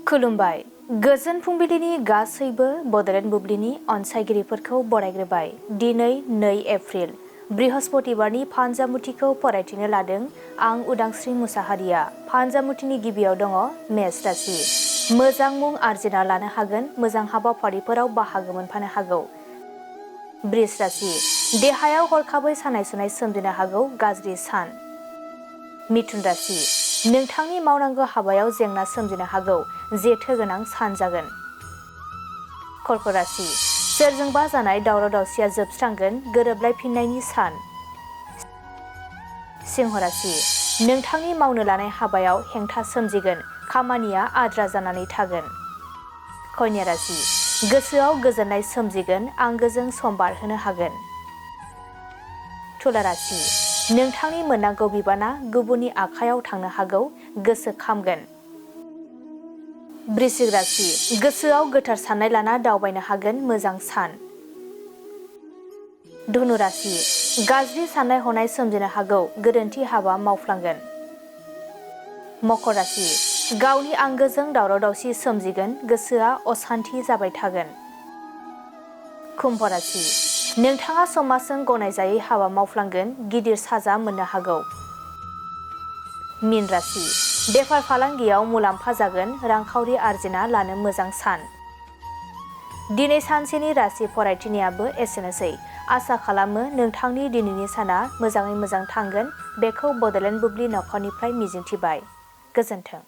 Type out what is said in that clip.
खुलुमबाय। गोजोन फुंबिलिनि गासैबो बड'लेण्ड बुब्लिनि अनसायगिरिफोरखौ बरायग्रोबाय। दिनै 2 एप्रिल बृहस्पतिबारनि फान्जामुथिखौ फरायथिनो लादों आं उदांस्रि मुसाहारिया। फान्जामुथिनि गिबियाव दङ मेष राशि। मोजां मुं आरजिना लानो हागोन, मोजां हाबाफारिफोराव बाहागो मोनफानो हागौ। बृष राशि। देहायाव हरखाबै सानाय सुनाय सोमजिनो हागौ, गाज्रि सान। मिथुन राशि। नोंथांनि मावनांगौ हाबायाव जेंना सोमजिनो हागौ, जेथो गोनां सान जागोन। कर्क राशि। सोरजोंबा जानाय दावराव दावसिया जोबस्रांगोन, गोरोबलायफिननायनि सान। सिंह राशि। नोंथांनि मावनो लानाय हाबायाव हेंथा सोमजिगोन, खामानिया आद्रा जानानै थागोन। कन्या राशि। गोसोआव गोजोननाय सोमजिगोन, आंगोजों सम बारहोनो हागोन। तुला राशि। नोंथांनि मोननांगौ बिबाना गुबुननि आखायाव थांनो हागौ, गोसो खामगोन। वृश्चिक राशि। गोसोआव गोथार साननाय लाना दावबायनो हागोन, मोजां सान। धनु राशि। गाज्रि साननाय हनाय सोमजिनो हागौ, गोरोन्थि हाबा मावफ्लांगोन। मकर राशि। गावनि आंगोजों दावराव दावसि सोमजिगोन, गोसोआ असान्थि जाबाय थागोन। कुम्भ राशि। नोंथाङा समाजजों गनायजायै हाबा मावफ्लांगोन, गिदिर साजा मोननो हागौ। मीन राशि। बेफार फालांगियाव मुलाम्फा जागोन, रांखावरि आरजिना लानो मोजां सान। दिनै सानसेनि राशि फरायथिनायाबो एसेनोसै। आसा खालामो नोंथांनि दिनैनि साना मोजाङै मोजां थांगोन। बेखौ बड'लेण्ड बुब्लि नखरनिफ्राय मिजिंथिबाय। गोजोन्थों।